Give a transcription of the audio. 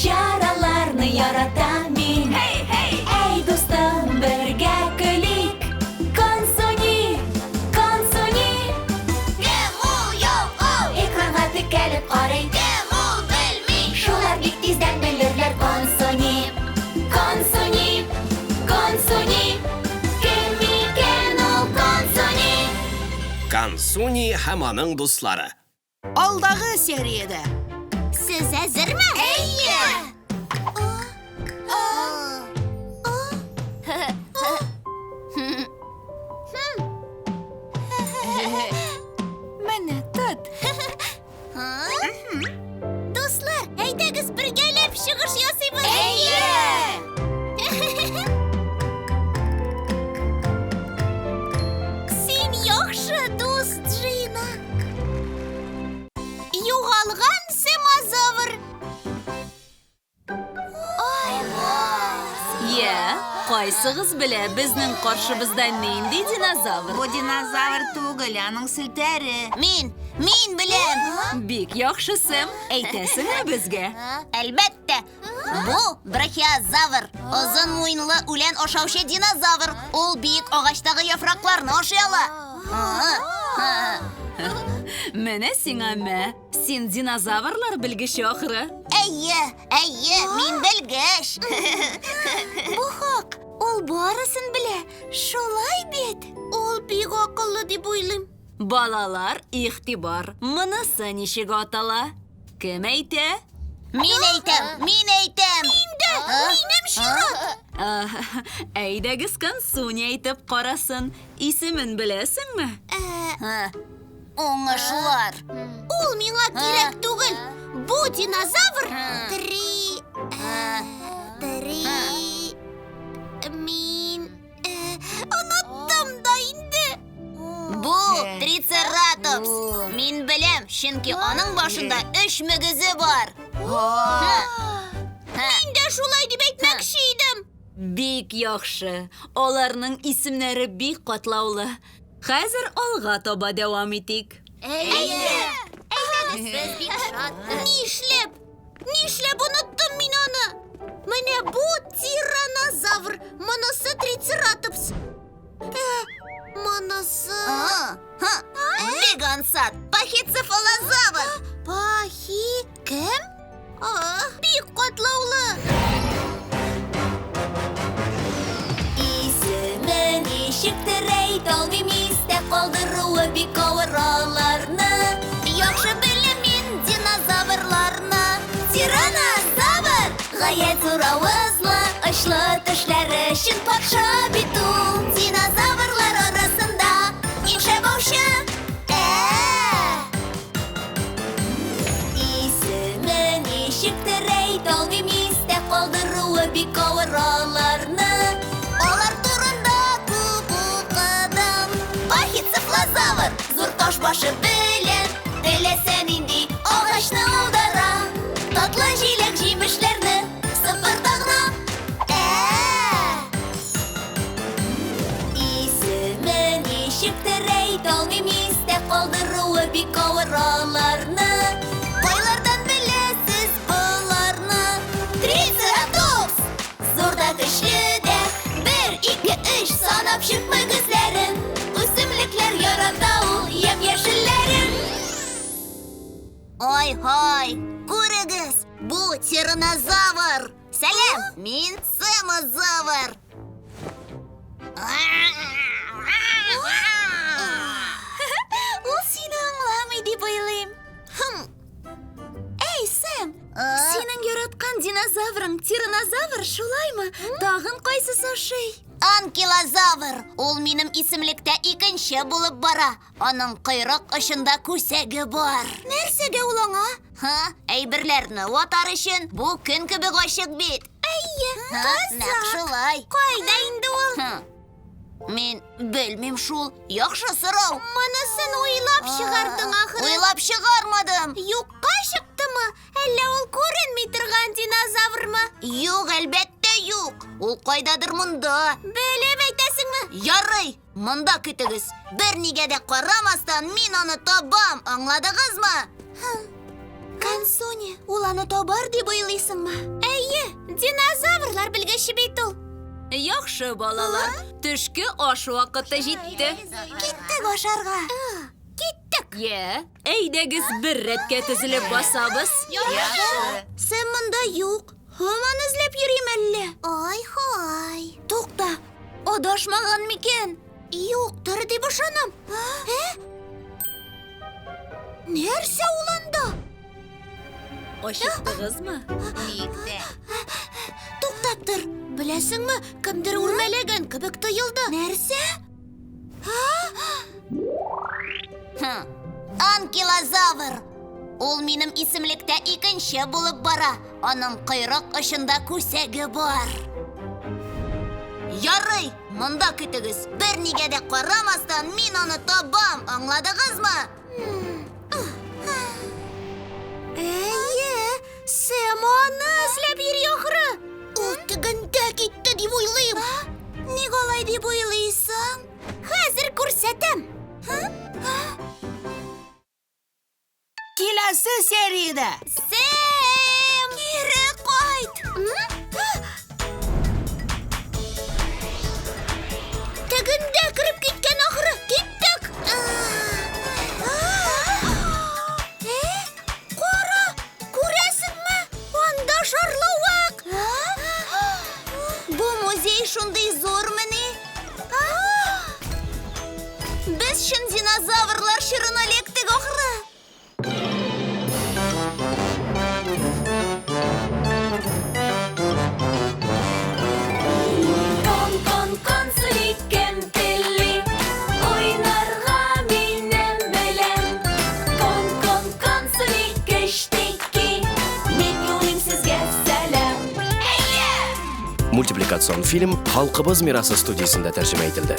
Маҗараларны яратам мин. Hey, hey! Әй, дустым, бергә көлик. Консуни, Консуни. Кем ул ялкау? Экранга текәлеп карый. Кем ул белми? Шулар бик тиздән белерләр Консуни. Консуни, Консуни. Кем икән ул Консуни? Консуни һәм аның дуслары. Алдагы сериядә. Сез әзерме? Әйе! Менә тот. Дуслар, әйдәгез бергәләп чыгыш ясыйбыз. Әйе! Син яхшы дус, Джина. Югалган семозавр. Я, кайсыгыз белә безнең каршыбызда нинди динозавр? Бу динозавр түгел, аның селтәре. Мин, мин беләм. Бик яхшы, Сэм. Әйтәсеңме безгә? Әлбәттә, бу брахиозавр. Озын муенлы үлән ашаучы динозавр. Ул биек агачтагы яфракларны ашый ала. Менә сиңа мә. Син динозаврлар белгече ахры. Әйе, әйе, мин белгеч. Бу хак. Ул барысын белә. Шулай бит. Ул бик акыллы дип уйлыйм. Балалар, игътибар. Монысы ничек атала? Кем әйтә? Мин әйтәм, мин әйтәм. Мин дә, минем чират. А, Әйдәгез Консуни әйтеп карасын. Исемен беләсеңме? Уңышлар. Ул миңа кирәк түгел. Бу динозавр три три мин оныттым да инде. Бу трицератопс. Мин беләм, чөнки аның башында өч мөгезе бар. Мин дә шулай дип әйтмәкче идем. Бик яхшы. Аларның исемнәре бик катлаулы. Хәзер алга таба дәвам итик. Әйе. Әйдәгез, без бик шат. Нишләп? Нишләп оныттым мин аны? Менә бу тиранозавр, монысы трицератопс. Ә, монысы... Бик ансат. Пахицефалозавр. Пахи... Кем? Бик катлаулы. Исеме ничектер әйтә алмыйм, истә калдыруы бик авыр аларны. Яхшы беләм мин динозаврларны. Тиранозавр гаять зур авызлы, очлы тешләре чын патша бит ул. Динозаврлар арасында иң шәп аучы. Ә! Исеме ничектер әйтә алмыйм, истә калдыруы бик авыр аларны. Алар турында күп укыдым. Пахицефлозавр зур таш башы белән теләсә нинди агачны аудара. Татлы җиләк-җимешләрне сыпырта гына. Ә! Исеме ничектер әйтә алмыйм, истә калдыруы бик авыр аларны. Кайлардан беләсез боларны? Трицератопс! Зур да көчле дә. Бер, ике, өч, санап чык мөгезләрен. Үсемлекләр ярата ул ямь-яшелләрен. Ай-һай, күрегез, бу тиранозавр. Сәлам, мин Сэмозавр. Ул сине аңламый дип уйлыйм. Хм. Әй, Сэм, синең яраткан динозаврың тиранозавр, шулаймы? Тагын кайсысы ошый? Анкилозавр! Ул минем исемлектә икенче булып бара. Аның койрык очында күсәге бар. Нәрсәгә ул аңа? Ха, әйберләрне ватар өчен бу көн кебек ачык бит. Әйе, Ха, нәкъ шулай. Кайда инде ул? Хм. Мин белмим шул. Яхшы сорау. Монысын уйлап чыгардың ахры. Уйлап чыгармадым. Юкка чыктымы? Әллә ул күренми торган динозаврмы? Юк, әлбәттә юк. Ул кайдадыр монда. Белеп әйтәсеңме? Ярый, монда көтегез. Бернигә дә карамастан мин аны табам, аңладыгызмы? Консуни, ул аны табар дип уйлыйсыңмы? Әйе, динозаврлар белгече бит ул. Яхшы, балалар, төшке аш вакыты җитте. Киттек ашарга. Киттек. Йә, әйдәгез бер рәткә тезелеп басабыз. Яхшы. Сэм монда юк. Һаман эзләп йөрим әллә? Ай-һай. Тукта, адашмаган микән? Юктыр дип ышанам. Ә? Нәрсә ул анда? Ачыктыгызмы? Бик тә. Туктап тор. Беләсеңме, кемдер үрмәләгән кебек тоелды. Нәрсә? Анкилозавр. Ул минем исемлектә икенче булып бара. Аның койрык очында күсәге бар. Ярый, монда көтегез. Бернигә дә карамастан мин аны табам, аңладыгызмы? Әйе, Сэм аны эзләп йөри ахры. Ул тегендә китте дип уйлыйм. Ник алай дип уйлыйсың? Хәзер күрсәтәм. Киләсе сериядә. Сэм! Кире кайт! Тегендә кереп киткән ахры. Киттек! Э? Кара! Күрәсеңме? Анда шарлавык! Бу музей шундый зурмыни? Без чын динозаврлар чорына эләктек ахры. Кон, кон, консуни, кем тели, уйнарга минем белән. Кон, кон, консуни, кечтеки, мин юлыйм сезгә сәлам. Мультипликацион фильм Халкыбыз мирасы студиясендә тәрҗемә ителде.